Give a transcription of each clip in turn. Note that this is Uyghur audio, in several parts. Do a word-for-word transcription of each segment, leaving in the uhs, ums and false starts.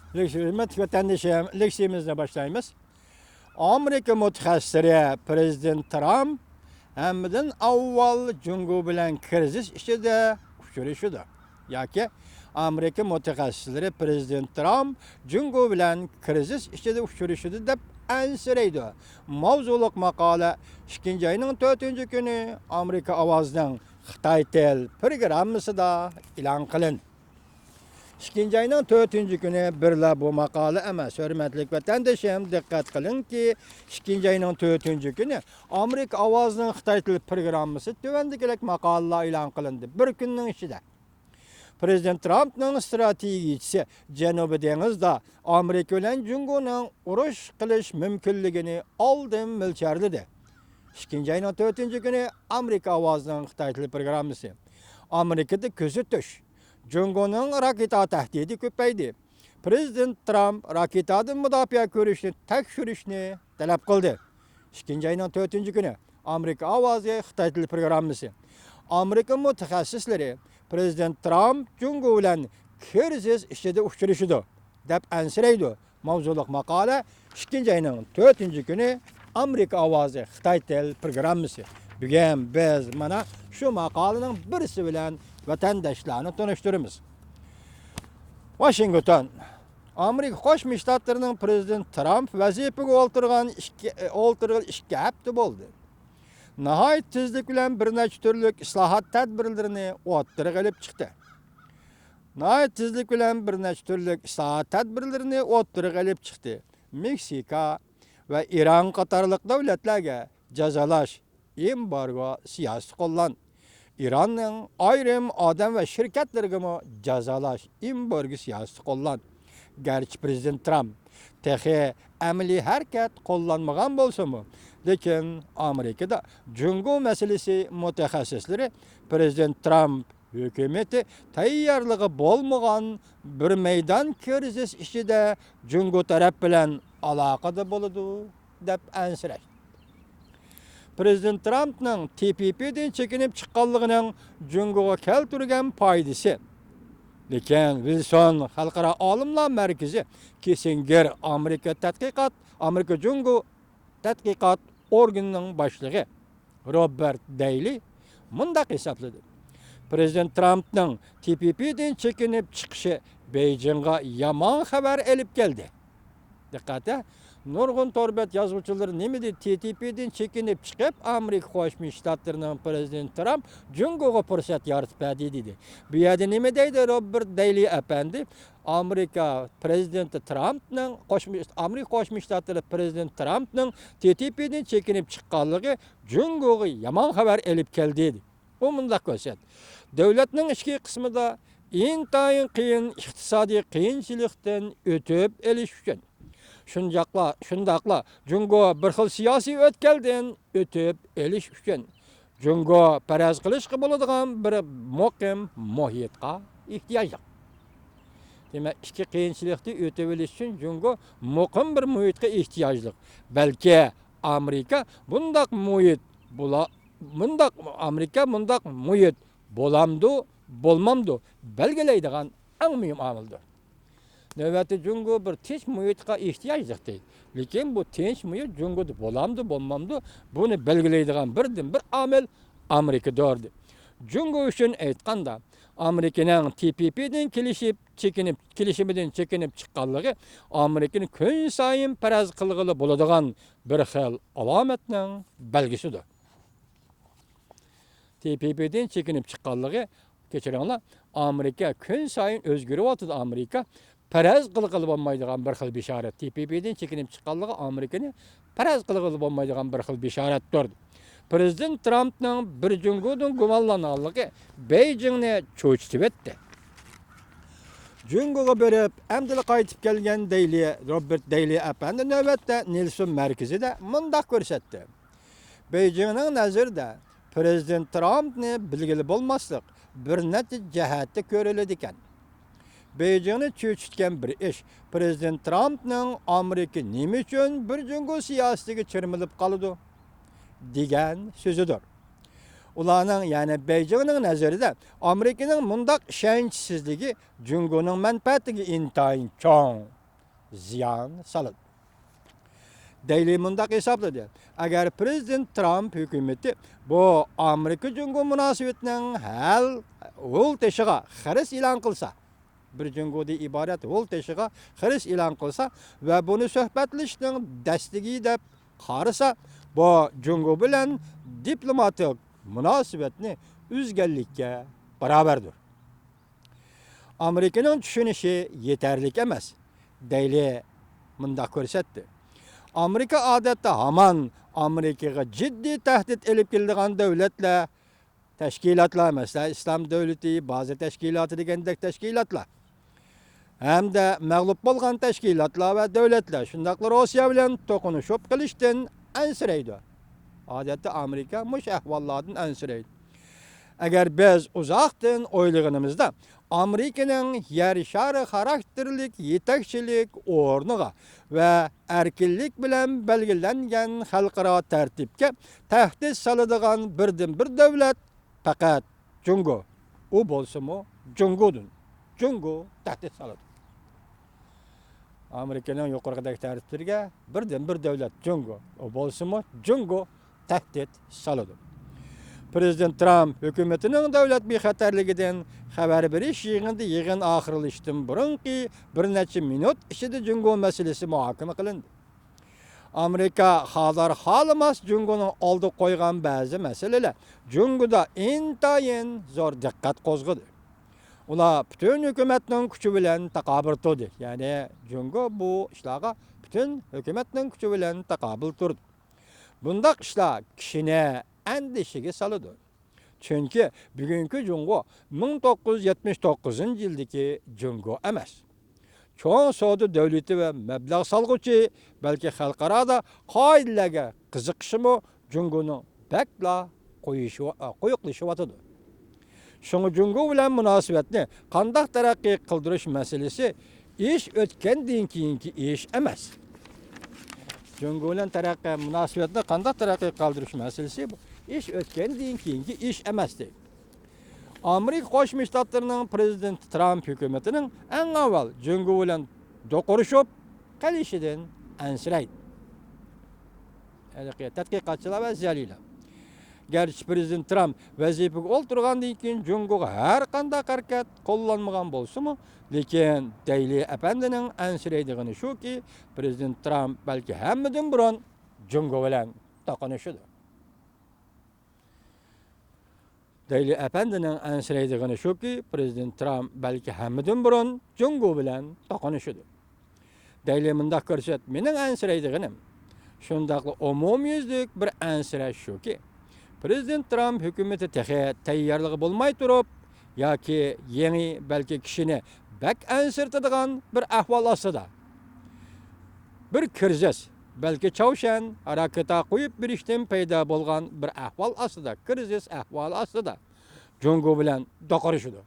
ھۆرمەتلىك ۋەتەندىشىم، لېكسىيىمىزنى باشلايمىز. ئامېرىكا مۇتەخەسسىسلىرى پىرېزىدېنت ترامپ ھەممىدىن ئاۋۋال جۇڭگو بىلەن كىرىزىس ئىچىدە ئۇچرىشىدۇ ياكى ئامېرىكا مۇتەخەسسىسلىرى پىرېزىدېنت ترامپ جۇڭگو بىلەن كىرىزىس ئىچىدە ئۇچرىشىدۇ دەپ ئەنسىرەيدۇ ماۋزۇلۇق ماقالە ئىككىنچى ئاينىڭ تۆتىنچى كۈنى ئامېرىكا ئاۋازىنىڭ خىتاي تىل پروگراممىسىدا ئېلان قىلىندى. ئىككىنچى ئاينىڭ تۆتىنچى كۈنى بىرلا بۇ ماقالە ئەمەس، ھۆرمەتلىك ۋەتەندىشىم، دىققەت قىلىڭكى، ئىككىنچى ئاينىڭ تۆتىنچى كۈنى ئامېرىكا ئاۋازىنىڭ خىتاي تىل پروگراممىسى تۆۋەندىكىدەك ماقالىلار ئېلان قىلىندى. بىر كۈننىڭ ئىچىدە پىرېزىدېنت ترامپنىڭ ئىستراتېگىيىچىسى جەنۇبىي دېڭىزدا ئامېرىكا بىلەن جۇڭگونىڭ ئۇرۇش قىلىش مۇمكىنلىكىنى ئالدىن مۆلچەرلىدى. ئىككىنچى ئاينىڭ تۆتىنچى كۈنى ئامېرىكا ئاۋازىنىڭ خىتاي تىل پروگراممىسى. ئامېرىكىدا كۆزىتىش. جۇڭگونىڭ راكېتا تەھدىتى كۆپەيدى. پىرېزىدېنت ترامپ راكېتادىن مۇداپىئە كۆرۈشنى تەكشۈرۈشنى تەلەپ قىلدى. ئىككىنچى ئاينىڭ تۆتىنچى كۈنى ئامېرىكا ئاۋازى خىتاي تىل پروگراممىسى. ئامېرىكا مۇتەخەسسىسلىرى پىرېزىدېنت ترامپ جۇڭگو بىلەن كىرىزىس ئىچىدە ئۇچرىشىدۇ دەپ ئەنسىرەيدۇ ماۋزۇلۇق ماقالە ئىككىنچى ئاينىڭ تۆتىنچى كۈنى ئامېرىكا ئاۋازى خىتاي تىل پروگراممىسى. بۈگۈن بىز مانا شۇ ماقالىنىڭ بىرسى بىلەن ۋەتەنداشلارنى تونۇشتۇرىمىز. ۋاشىنگتون. ئامېرىكا قوشما شتاتلىرىنىڭ پىرېزىدېنتى ترامپ ۋەزىپىگە ئولتۇرغان ئىككى، ئولتۇرغىلى ئىككى ھەپتە بولدى. ناھايىتى تېزلىك بىلەن بىر نەچچە تۈرلۈك ئىسلاھات تەدبىرلىرىنى ئوتتۇرىغا ئېلىپ چىقتى. ناھايىتى تېزلىك بىلەن بىر نەچچە تۈرلۈك ئىسلاھات تەدبىرلىرىنى ئوتتۇرىغا ئېلىپ چىقتى. مېكسىكا ۋە ئىران قاتارلىق دۆلەتلەرگە جازالاش، ئېمبارگو سىياسىتى قوللاندى. ئىراننىڭ ئايرىم ئادەم ۋە شىركەتلىرىگىمۇ جازالاش، ئېمبارگو سىياسىتى قوللاندى. گەرچە پىرېزىدېنت ترامپ تېخى ئەمەلىي ھەرىكەت قوللانمىغان بولسىمۇ، لېكىن ئامېرىكىدا جۇڭگو مەسىلىسى مۇتەخەسسىسلىرى پىرېزىدېنت ترامپ ھۆكۈمىتى تەييارلىقى بولمىغان بىر مەيدان كىرىزىس ئىچىدە جۇڭگو تەرەپ بىلەن ئالاقىدە بولىدۇ، دەپ ئەنسىرەش. پىرېزىدېنت ترامپنىڭ تى پى پىدىن چېكىنىپ چىققانلىقىنىڭ جۇڭگوغا كەلتۈرگەن پايدىسى. لېكىن ۋىلسون خەلقئارا ئالىملار مەركىزى كىسسىنگېر ئامېرىكا تەتقىقات، ئامېرىكا جۇڭگو تەتقىقات ئورگىنىنىڭ باشلىقى روبېرت دەيلى مۇنداق ھېسابلىدى: پىرېزىدېنت ترامپنىڭ تى پى پىدىن چېكىنىپ چىقىشى بېيجىڭغا يامان خەۋەر ئېلىپ كەلدى. دىققەت، ھە؟ نۇرغۇن تور بەت يازغۇچىلىرى نېمە دېدى؟ تى تى پىدىن چېكىنىپ چىقىپ، ئامېرىكا قوشما شتاتلىرىنىڭ پىرېزىدېنتى ترامپ جۇڭگوغا پۇرسەت يارىتىپ بەردى، دېدى. بۇ يەردە نېمە دەيدۇ روبېرت دەيلى ئەپەندى؟ ئامېرىكا پىرېزىدېنتى ترامپنىڭ قوشما، ئامېرىكا قوشما شتاتلىرى پىرېزىدېنتى ترامپنىڭ تى تى پىدىن چېكىنىپ چىققانلىقى جۇڭگوغا يامان خەۋەر ئېلىپ كەلدى. ئۇ مۇنداق كۆرسەت، دۆلەتنىڭ ئىچكى قىسمىدا ئىنتايىن قىيىن ئىقتىسادىي قىيىنچىلىقتىن ئۆتۈپ ئېلىش ئۈچۈن، شۇنداقلا، شۇنداقلا جۇڭگو بىر خىل سىياسىي ئۆتكەلدىن ئۆتۈپ ئېلىش ئۈچۈن، جۇڭگو پەرەز قىلىشقا بولىدىغان بىر مۇقىم مۇھىتقا ئېھتىياجلىق. دېمەك، ئىچكى قىيىنچىلىقتىن ئۆتۈۋېلىش ئۈچۈن جۇڭگو مۇقىم بىر مۇھىتقا ئېھتىياجلىق. بەلكى ئامېرىكا بۇنداق مۇھىت بولا-، مۇنداق، ئامېرىكا مۇنداق مۇھىت بولامدۇ، بولمامدۇ بەلگىلەيدىغان ئەڭ مۇھىم ئامىلدۇر. نۆۋەتتە جۇڭگو بىر تىنچ مۇھىتقا ئېھتىياجلىق دەيدۇ. لېكىن بۇ تىنچ مۇھىت جۇڭگودا بولامدۇ، بولمامدۇ، بۇنى بەلگىلەيدىغان بىردىنبىر ئامىل ئامېرىكىدۇر. جۇڭگو ئۈچۈن ئېيتقاندا، ئامېرىكىنىڭ تى پى پىدىن كېلىشىپ، چېكىنىپ، كېلىشىمىدىن چېكىنىپ چىققانلىقى ئامېرىكىنى كۈنسايىن پەرەز قىلغىلى بولىدىغان بىر خىل ئالامەتنىڭ بەلگىسىدۇر. تى پى پىدىن چېكىنىپ چىققانلىقى، كەچۈرۈڭلار، ئامېرىكا كۈنسايىن ئۆزگىرىۋاتىدۇ. ئامېرىكا پەرەز قىلغىلى بولمايدىغان بىر خىل بېشارەت. تى پى پىدىن چېكىنىپ چىققانلىقى ئامېرىكىنى پەرەز قىلغىلى بولمايدىغان بىر خىل بېشارەتتۇر. پىرېزىدېنت ترامپنىڭ بىر جۇڭگودىن گۇمانلانغانلىقى بېيجىڭنى چۆچۈتۈۋەتتى. جۇڭگوغا بېرىپ، ئەمدىلا قايتىپ كەلگەن دەيلى، روبېرت دەيلى ئەپەندى نۆۋەتتە نېلسون مەركىزىدە مۇنداق كۆرسەتتى. بېيجىڭنىڭ نەزىرىدە پىرېزىدېنت ترامپنى بىلگىلى بولماسلىق بىر نەچچە جەھەتتە كۆرۈلىدىكەن. بېيجىڭنى چۆچۈتكەن بىر ئىش، پىرېزىدېنت ترامپنىڭ ئامېرىكا نېمە ئۈچۈن بىر جۇڭگو سىياسىتىگە چىرمىلىپ قالىدۇ؟ دېگەن سۆزىدۇر. ئۇلارنىڭ، يەنى بېيجىڭنىڭ نەزىرىدە ئامېرىكىنىڭ مۇنداق ئىشەنچسىزلىكى جۇڭگونىڭ مەنپەئەتىگە ئىنتايىن چوڭ. زىيان سالىدۇ. دەيلى مۇنداق ھېسابلىدى، ئەگەر پىرېزىدېنت ترامپ ھۆكۈمىتى بۇ ئامېرىكا جۇڭگو مۇناسىۋىتىنىڭ ھەل، ھۇل تېشىغا خىرىس ئېلان قىلسا، بىر جۇڭگودىن ئىبارەت ھۇل تېشىغا خىرىس ئېلان قىلسا ۋە بۇنى سۆھبەتلىشىشنىڭ دەستىگى دەپ قارىسا، بۇ جۇڭگو بىلەن دىپلوماتىك مۇناسىۋەتنى ئۈزگەنلىككە باراۋەردۇر. ئامېرىكىنىڭ چۈشىنىشى يېتەرلىك ئەمەس، دەيلى مۇنداق كۆرسەتتى. ئامېرىكا ئادەتتە ھامان ئامېرىكىغا جىددىي تەھدىت ئېلىپ كېلىدىغان دۆلەتلەر، تەشكىلاتلار، مەسىلەن، ئىسلام دۆلىتى، بازا تەشكىلاتى دېگەندەك تەشكىلاتلار ھەمدە مەغلۇپ بولغان تەشكىلاتلار ۋە دۆلەتلەر، شۇنداقلا روسىيە بىلەن توقۇنۇشۇپ قېلىشتىن ئەنسىرەيدۇ. ئادەتتە ئامېرىكا مۇشۇ ئەھۋاللاردىن ئەنسىرەيدۇ. ئەگەر بىز ئۇزاقتىن ئويلىغىنىمىزدا، ئامېرىكىنىڭ يەر شارى خاراكتېرلىك يېتەكچىلىك ئورنىغا ۋە ئەركىنلىك بىلەن بەلگىلەنگەن خەلقئارا تەرتىپكە تەھدىت سالىدىغان بىردىنبىر دۆلەت پەقەت جۇڭگو. ئۇ بولسىمۇ جۇڭگودىن. جۇڭگو تەھدىت سالىدۇ. ئامېرىكىنىڭ يۇقىرىقىدەك تەرتىپلىرىگە بىردىنبىر دۆلەت جۇڭگو. ئۇ بولسىمۇ جۇڭگو تەھدىت سالىدۇ. پىرېزىدېنت ترامپ ھۆكۈمىتىنىڭ دۆلەت بىخەتەرلىكىدىن خەۋەر بېرىش يىغىنىدا يىغىن ئاخىرلىشىشتىن بۇرۇنقى بىر نەچچە مىنۇت ئىچىدە جۇڭگو مەسىلىسى مۇھاكىمە قىلىندى. ئامېرىكا خالار-خالىماس جۇڭگونىڭ ئالدىغا قويغان بەزى مەسىلىلەر جۇڭگودا ئىنتايىن زور دىققەت قوزغىدى. ئۇلار پۈتۈن ھۆكۈمەتنىڭ كۈچى بىلەن تاقابىل تۇردى. يەنى جۇڭگو بۇ ئىشلارغا پۈتۈن ھۆكۈمەتنىڭ كۈچى بىلەن تاقابىل تۇردى. بۇنداق ئىشلار كىشىنى ئەندىشىگە سالىدۇ. چۈنكى بۈگۈنكى جۇڭگو مىڭ توققۇز يۈز يەتمىش توققۇزىنچى يىلدىكى جۇڭگو ئەمەس. چوڭ سودا دۆلىتى ۋە مەبلەغ سالغۇچى، بەلكى خەلقئارادا قائىدىلەرگە قىزىقىشىمۇ جۇڭگونىڭ بەكلا قويۇشۇ-، قويۇقلىشىۋاتىدۇ. شۇڭا جۇڭگو بىلەن مۇناسىۋەتنى قانداق تەرەققىي قىلدۇرۇش مەسىلىسى ئىش ئۆتكەندىن كېيىنكى ئىش ئەمەس. جۇڭگو بىلەن تەرەققىي، مۇناسىۋەتنى قانداق تەرەققىي قىلدۇرۇش مەسىلىسى بۇ ئىش ئۆتكەندىن كېيىنكى ئىش ئەمەس، دەيدۇ. ئامېرىكا قوشما شتاتلىرىنىڭ پىرېزىدېنتى ترامپ ھۆكۈمىتىنىڭ ئەڭ ئاۋۋال جۇڭگو بىلەن دوقۇرۇشۇپ قېلىشىدىن ئەنسىرەيدۇ. ھېلىقى تەتقىقاتچىلار ۋە زىيالىيلار. گەرچە پىرېزىدېنت ترامپ ۋەزىپىگە ئولتۇرغاندىن كېيىن جۇڭگوغا ھەر قانداق ھەرىكەت قوللانمىغان بولسىمۇ، لېكىن دەيلى ئەپەندىنىڭ ئەنسىرەيدىغىنى شۇكى، پىرېزىدېنت ترامپ بەلكى ھەممىدىن بۇرۇن جۇڭگو بىلەن توقۇنۇشىدۇ. دەيلى ئەپەندىنىڭ ئەنسىرەيدىغىنى شۇكى، پىرېزىدېنت ترامپ بەلكى ھەممىدىن بۇرۇن جۇڭگو بىلەن توقۇنۇشىدۇ. دەيلى مۇنداق كۆرسەت، مېنىڭ ئەنسىرەيدىغىنىم، شۇنداقلا ئومۇميۈزلۈك بىر ئەنسىرەش شۇكى، پىرېزىدېنت ترامپ ھۆكۈمىتى تېخى تەييارلىقى بولماي تۇرۇپ ياكى يېڭى، بەلكى كىشىنى بەك ئەنسىرىتىدىغان بىر ئەھۋال ئاستىدا، بىر كىرىزىس، بەلكى چاۋشيەن راكېتا قويۇپ بېرىشتىن پەيدا بولغان بىر ئەھۋال ئاستىدا، كىرىزىس ئەھۋالى ئاستىدا جۇڭگو بىلەن دوقۇرۇشىدۇ.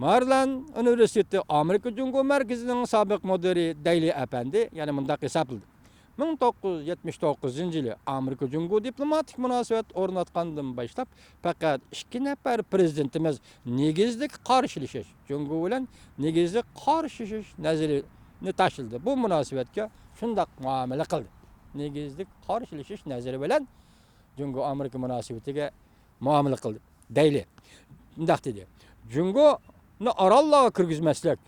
مارىلان ئۇنىۋېرسىتېتى ئامېرىكا جۇڭگو مەركىزىنىڭ سابىق مۇدىرى دەيلى ئەپەندى يەنە مۇنداق ھېسابلىدى. مىڭ توققۇز يۈز يەتمىش توققۇزىنچى يىلى ئامېرىكا جۇڭگو دىپلوماتىك مۇناسىۋەت ئورناتقاندىن باشلاپ، پەقەت ئىككى نەپەر پىرېزىدېنتىمىز نېگىزلىك قارشىلىشىش، جۇڭگو بىلەن نېگىزلىك قارشىلىشىش نەزىرىنى تاشلىدى. بۇ مۇناسىۋەتكە شۇنداق مۇئامىلە قىلدى. نېگىزلىك قارشىلىشىش نەزىرى بىلەن جۇڭگو ئامېرىكا مۇناسىۋىتىگە مۇئامىلە قىلدى. دەيلى مۇنداق دېدى، جۇڭگونى ئاراللارغا كىرگۈزمەسلىك،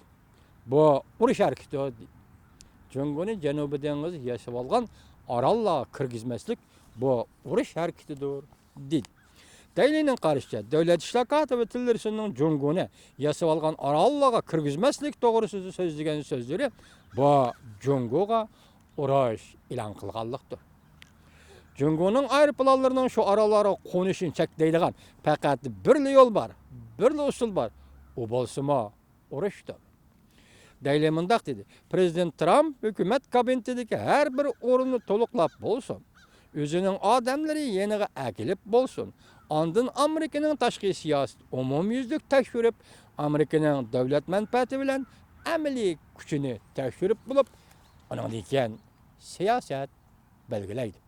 بۇ ئۇرۇش ھەرىكىتى. جۇڭگونى جەنۇبىي دېڭىز ياسىۋالغان ئاراللارغا كىرگۈزمەسلىك، بۇ ئۇرۇش ھەرىكىتىدۇر، دېدى. دەيلىنىڭ قارىشىچە، دۆلەت ئىشلار كاتىپى تىللېرسوننىڭ جۇڭگونى ياسىۋالغان ئاراللارغا كىرگۈزمەسلىك توغرىسىدا سۆزلىگەن سۆزلىرى، بۇ جۇڭگوغا ئۇرۇش ئېلان قىلغانلىقتۇر. جۇڭگونىڭ ئايروپىلانلىرىنىڭ شۇ ئاراللارغا قونۇشىنى چەكلەيدىغان پەقەت بىرلا يول بار، بىرلا ئۇسۇل بار، ئۇ بولسىمۇ ئۇرۇشتۇر. دەيلى مۇنداق دېدى، پىرېزىدېنت ترامپ ھۆكۈمەت كابىنېتىدىكى ھەر بىر ئورۇننى تولۇقلاپ بولسۇن، ئۆزىنىڭ ئادەملىرى يېنىغا ئەكېلىپ بولسۇن، ئاندىن ئامېرىكىنىڭ تاشقى سىياسىتى ئومۇميۈزلۈك تەكشۈرۈپ، ئامېرىكىنىڭ دۆلەت مەنپەئەتى بىلەن ئەمەلىي كۈچىنى تەكشۈرۈپ بولۇپ، ئۇنىڭدىن كېيىن سىياسەت بەلگىلەيدۇ.